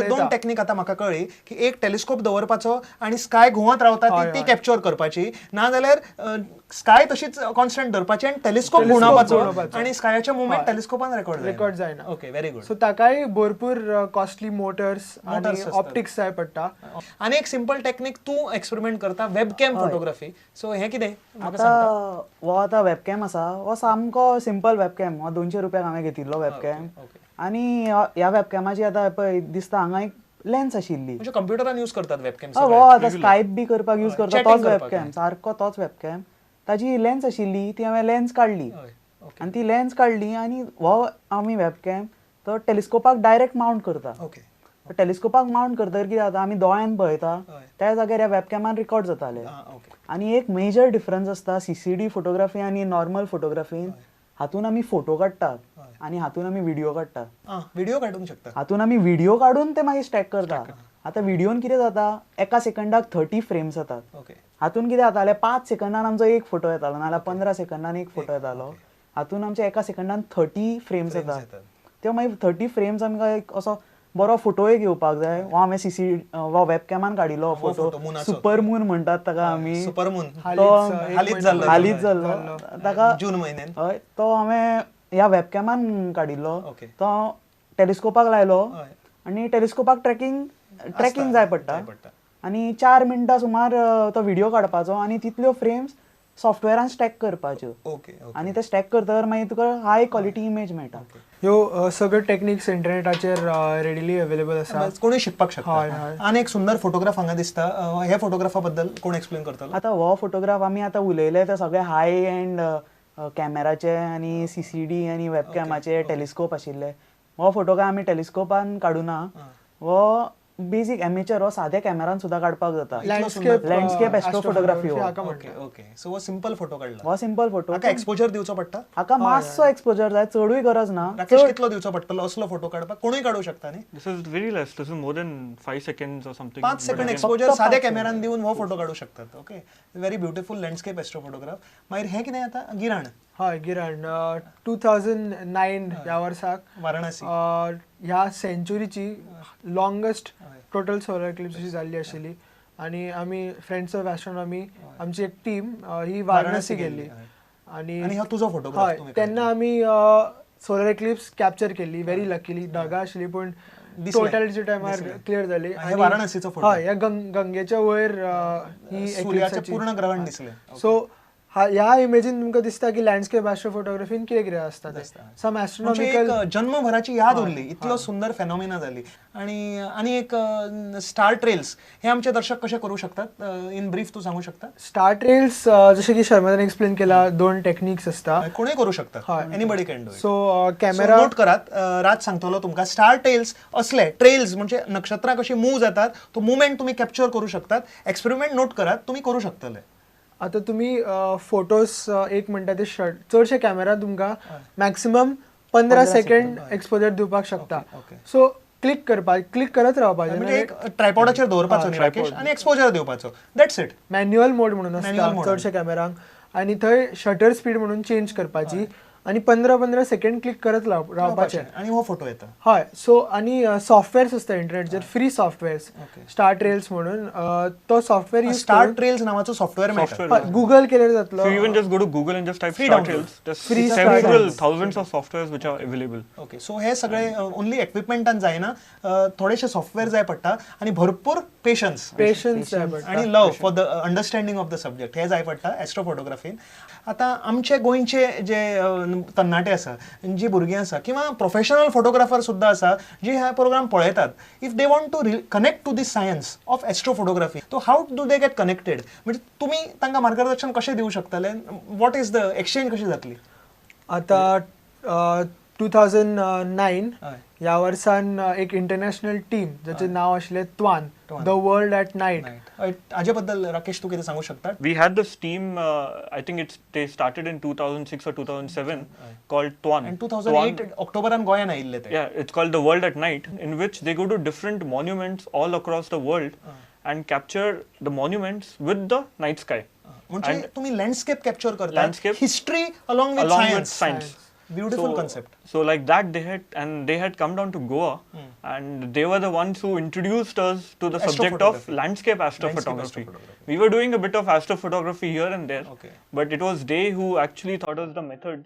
दोन टेक्निक आता म्हाका कळ्ळी की एक टेलिस्कोप दवरपाचो आनी स्काय घुंवत रावता ती कॅप्चर करपाची, ना जाल्यार स्काय तशीच कॉन्स्टंट धरपाची आनी टेलिस्कोप घुंवडावपाचो आनी स्कायाचे मुवमेंट टेलिस्कोपान रेकॉर्ड जायना. Okay, very good. सो ताकाय भरपूर कॉस्टली मोटर्स आनी ऑप्टिक्स जाय पडटा. आनी एक सिंपल टेक्निक तूं एक्सपेरिमेंट करता, वेबकॅम फोटोग्राफी. सो हें कितें म्हाका सांगता? हो आतां वेबकॅम आसा, हो सामको सिंपल वेबकॅम. हो 200 रुपयाक हांवें घेतिल्लो वेबकॅम. आनी ह्या वेबकॅमाची आतां पळय दिसता हांगा एक लेन्स आशिल्ली. म्हणजे कंप्युटरान यूज करतात वेबकॅम? हो, आतां स्कायप बी करपाक यूज करता तोच वेबकॅम, सारको तोच वेबकॅम. ताजी लेन्स आशिल्ली ती हांवें लेन्स काडली आनी ती लेन्स काडली आनी हो आमी वेबकॅम तो टेलिस्कोपाक डायरेक्ट मावंट करता. टेलिस्कोपाक मावंट करतकीर कितें जाता, आमी दोळ्यान पळयता त्या जाग्यार ह्या वेबकॅमान रिकॉर्ड जाताले. आनी एक मेजर डिफरन्स आसता सीसीडी फोटोग्राफी आनी नॉर्मल फोटोग्राफीन. हातून आमी फोटो काडटात आनी हातून आमी व्हिडियो काडटात. व्हिडियो काडूंक शकता हातून आमी, व्हिडियो काडून ते मागीर स्टॅक करता. आतां व्हिडियोन कितें जाता, एका सेकंडाक 30 फ्रेम्स जातात. हातून कितें जातालें, 5 सेकंदान आमचो एक फोटो येतालो, नाजाल्यार 15 सेकंदान एक फोटो येतालो. हातून आमच्या एका सेकंदान 30 फ्रेम्स येतात. त्यो मागीर 30 फ्रेम्स आमकां एक असो बरो फोटोय घेवपाक जाय. हो हांवें सीसी वा वेबकॅमान काडिल्लो फोटो, सुपर मून म्हणटात ताका आमी. सुपर मून तो हालींच जाल्लो ताका जून म्हयन्यान. हय, तो हांवें ह्या वेबकॅमान काडिल्लो. तो टेलिस्कोपाक लायलो आनी टेलिस्कोपाक ट्रॅकिंग जाय पडटा आनी 4 मिनटां सुमार तो व्हिडियो काडपाचो आनी तितल्यो फ्रेम्स सॉफ्टवेरान स्टॅक करपाच्यो. आनी ते स्टॅक करतकर मागीर तुका हाय क्वॉलिटी इमेज मेळटा. ह्यो सगळ्यो टेक्निक्स इंटरनेटाचेर रेडिली अवेलेबल आसा, कोणूय शिकपाक शकता. आनी एक सुंदर फोटोग्राफ हांगा दिसता, ह्या फोटोग्राफा बद्दल कोण एक्सप्लेन करतलो? आतां हो फोटोग्राफ आमी आतां उलयले ते सगळे हाय एंड कॅमेराचे आनी सीसीडी आनी वेबकॅमाचे टेलिस्कोप आशिल्ले. हो फोटो काय आमी टेलिस्कोपान काडुना, हो बेसिक एमेचर, हो साध्या कॅमेरान सुद्धा काडपाक जाता. Landscape astro photography. Okay, so हो सिंपल फोटो काडला. हो सिंपल फोटो. हाका एक्सपोजर दिवचो पडटा? हाका मातसो एक्सपोजर जाय, चडूय गरज ना. राकेश, कितलो दिवचो पडटलो असलो फोटो काडपाक? कोणूय काडू शकता न्ही? This is very less, this is more than 5 seconds or something. 5 second exposure साध्या कॅमेरान दिवन हो फोटो काडू शकतात. Okay, very beautiful landscape astro photograph. मागीर हें कितें आतां? गिराण. हय, गिराण 2009 ह्या वर्साक वाराणसी ह्या सेंचुरीची लॉंगेस्ट टोटल सोलर एक्लिप्स अशी जाल्ली आशिल्ली. आनी आमी फ्रेंड्स ऑफ एस्ट्रोनॉमी आमची एक टीम ही वाराणसी गेल्ली आनी तुजो फोटोग्राफ. हय, तेन्ना आमी सोलर एक्लिप्स कॅप्चर केल्ली. व्हेरी लकीली ढगां आशिल्ली पूण टोटलिच्या टायमार क्लियर जाली. वाराणसीचो फोटो. हय, ह्या गंगेच्या वयर ही सूर्याचें पूर्ण ग्रहण दिसलें. सो ह्या इमेजीन तुमकां दिसता की लँडस्केप एस्ट्रो फोटोग्राफीन कितें कितें आसता तें. सम एस्ट्रोनॉमिकल जन्मभराची याद उरली, इतलो सुंदर फेनॉमिना जाली. आनी आनी एक स्टार ट्रेल्स, हे आमचे दर्शक कशे करूं शकतात? इन ब्रीफ तूं सांगू शकता? स्टार ट्रेल्स जशें की शर्मदान एक्सप्लेन केला, 2 टेक्निक्स आसता, कोणूय करूं शकता, anybody can do. So camera note करात, राज सांगतलो तुमकां. स्टार ट्रेल्स असले ट्रेल्स म्हणजे नक्षत्रां कशी मूव जातात तो मुवमेंट तुमी कॅप्चर करूं शकतात. एक्सपेरिमेंट नोट करात, तुमी करूं शकतले. आतां तुमी फोटोज एक म्हणटा ते शर्ट, चडशे कॅमेरा तुमकां मॅक्सिमम 15 सेकंड एक्सपोजर दिवपाक शकता. सो क्लिक करपाक, क्लिक करत रावपाचें, म्हणजे एक ट्रायपॉडाचेर दवरपाचो न्ही राकेश, आनी एक्सपोजर दिवपाचो, that's it. Manual मोड म्हणून आसता चडशे कॅमेरांक आनी थंय शटर स्पीड म्हणून चेंज करपाची आनी 15-15 सेकंड क्लिक करत रावपाचें आनी हो फोटो येता. हय, सो आनी सॉफ्टवेअर्स आसता इंटरनेटचेर, फ्री सॉफ्टवेअर्स, स्टार ट्रेल्स म्हणून तो सॉफ्टवेअर यूज. स्टार ट्रेल्स नावाचो सॉफ्टवेअर मेळटा, गुगल केल्यार जातलो. So even just go to Google and just type star trails, there's several thousands of softwares which are available. Okay, so हे सगळे only इक्विपमेंटान जायना, थोडेशे सॉफ्टवेअर जाय पडटा आनी भरपूर पेशन्स जाय पडटा आनी love for the understanding of the subject हे जाय पडटा एस्ट्रो फोटोग्राफीन. आतां आमचे गोंयचे जे तरणाटे आसा, जी भुरगीं आसा किंवा प्रोफेशनल फोटोग्राफर सुद्दां आसा जी ह्या प्रोग्राम पळयतात, if they want to connect to the science of astro photography, so how do they get connected? म्हणजे तुमी तांकां मार्गदर्शन कशें दिवं शकतले? What is the exchange कशी जातली? आतां 2009 ह्या वर्सान एक इंटरनॅशनल टीम जाचें नांव आशिल्लें त्वान, the world at night. हाजे बद्दल राकेश तूं कितें सांगू शकता? We had this team, I think it's they started in 2006 or 2007 called Twan. And 2008 ऑक्टोबरान गोंयान आयिल्ले ते. Yeah, it's called the World at Night, in which they go to different monuments all across the world and capture the monuments with the night sky. म्हणजे तुम्ही landscape capture करता, history along with science. Beautiful concept. So like that they had come down to Goa and they were the ones who introduced us to the subject of landscape astrophotography. We were doing a bit of astrophotography here and there, but it was they who actually taught us the method.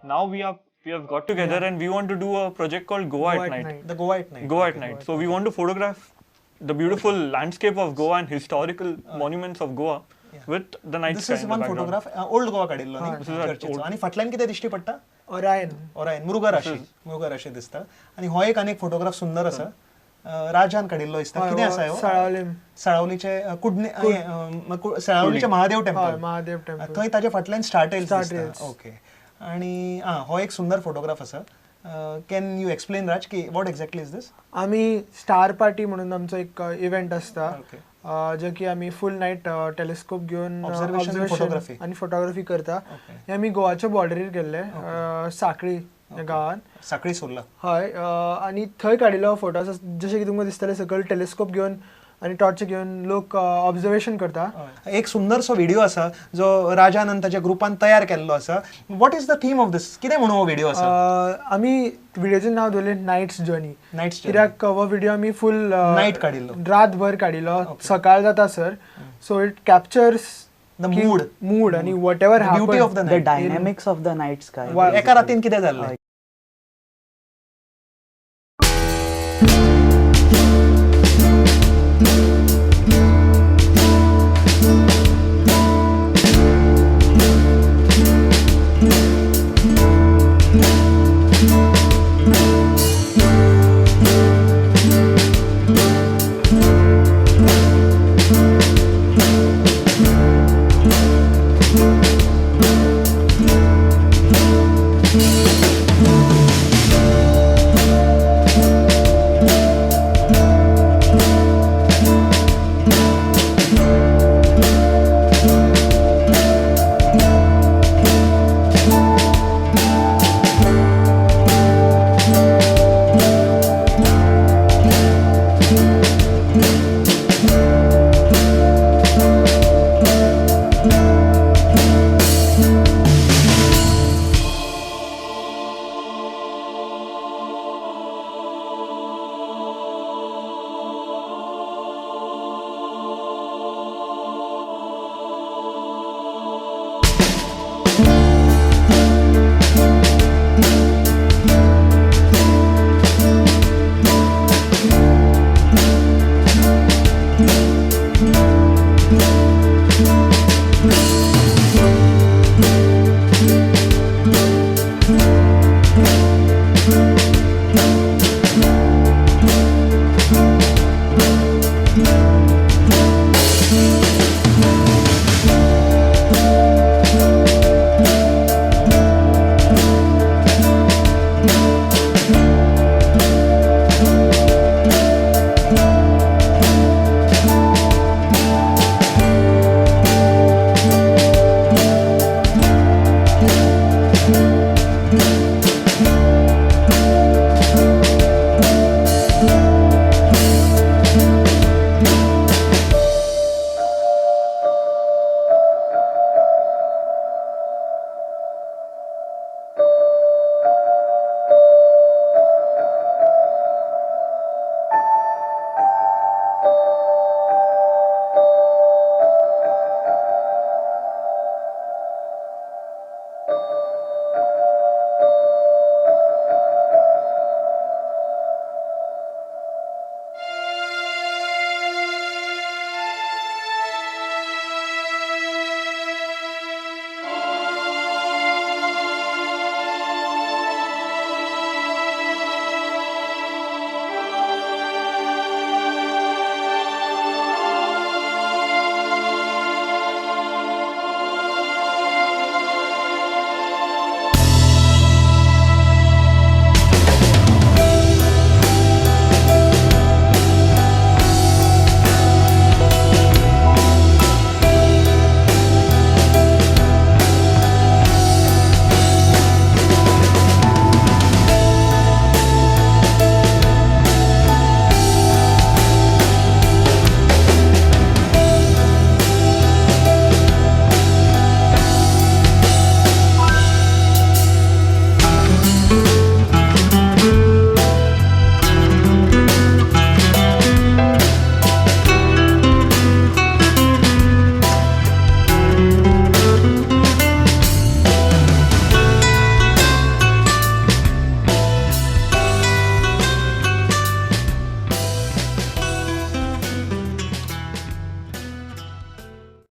Now we have got together and we want to do a project called Goa at Night. The Goa at Night. Goa at Night. So we want to photograph the beautiful landscape of Goa and historical monuments of Goa with the night sky. This is one photograph. Old Goa काडिल्लो न्ही चर्चीचो. आनी फाटल्यान कितें दिश्टी पडटा? Orion. Orion, मृगराशी. मृगराशी दिसता. आनी हो एक आनी एक फोटोग्राफ सुंदर आसा. राजान काडिल्लो दिसता. कितें आसा हो? साळावली. साळावलीचे कुडणे, साळावलीचे महादेव टेम्पल. महादेव टेम्पल. थंय ताजे फाटल्यान स्टार टेल्स दिसता. ओके. आणि हो एक सुंदर फोटोग्राफ आसा. Can you explain राज की what exactly is this? आमी स्टार पार्टी म्हणून आमचो एक इव्हेंट आसता, जे की आमी फुल नायट टेलिस्कोप घेवन ऑब्झर्वेशन फोटोग्राफी आनी फोटोग्राफी करता. हे आमी गोवाच्या बॉर्डरीर गेल्ले, साखळी गांवान, साखळी सुर्ला. हय, आनी थंय काडिल्लो फोटो आसा. जशें की तुमकां दिसतलें सकयल टेलिस्कोप घेवन आनी टॉर्च घेवन लोक ऑब्जर्वेशन करता. एक सुंदरसो व्हिडिओ आसा जो राजान आनी ताच्या ग्रुपान तयार केल्लो आसा. What is the theme of this? कितें म्हणून हो व्हिडिओ आसा? आमी व्हिडिओचें नांव दवरलें नायट्स जर्नी. नायट्स, कित्याक हो व्हिडिओ आमी फूल नायट काडिल्लो, रातभर काडिल्लो, सकाळ जाता sir. So it captures the mood, mood आनी whatever beauty of the the dynamics of the night sky. एका रातीन कितें जाल्लें?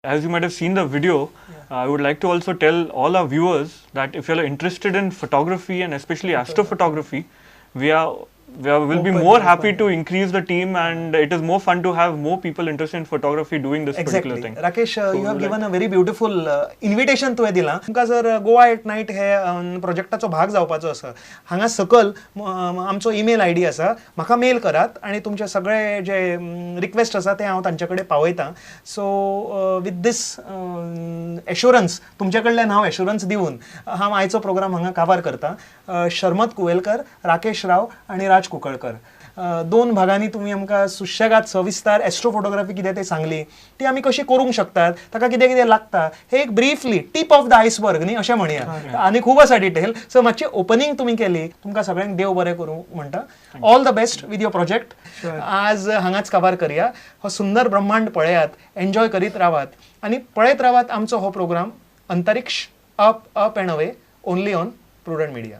As you might have seen the video, I would like to also tell all our viewers that if you are interested in photography and especially astrophotography, we will be more happy to increase the team, and it is more fun to have more people interested in photography doing this particular thing. Rakesh, you have given a very beautiful invitation तुवें दिलां. तुमकां जर Goa eight night हे प्रोजेक्टाचो भाग जावपाचो आसा, हांगा सकल आमचो ईमेल I D आसा, म्हाका मेल करात आनी तुमचे सगळे जे रिक्वेस्ट आसा ते हांव तांचे कडेन पावयतां. सो विथ these assurance, तुमचे कडल्यान हांव एश्युरन्स दिवन हांव आयचो प्रोग्राम हांगा काबार करता. शर्मद कुवेलकर, राकेश राव आनी राज कुंकळकर, दोन भागांनी तुमी आमकां सुशेगाद सविस्तार एस्ट्रोफोटोग्राफी कितें तें सांगली, ती आमी कशी करूंक शकतात, ताका कितें कितें लागता, हे एक briefly tip of the iceberg न्ही अशें म्हणया, आनी खूब आसा डिटेल. सो मातशी ओपनींग तुमी केली, तुमकां सगळ्यांक देव बरें करूं म्हणटा. All the best with your project. आज हांगाच काबार करया. हो सुंदर ब्रह्मांड पळयात, एन्जॉय करीत रावात आनी पळयत रावात आमचो हो प्रोग्राम अंतरिक्ष up up and away, only on Prudent Media.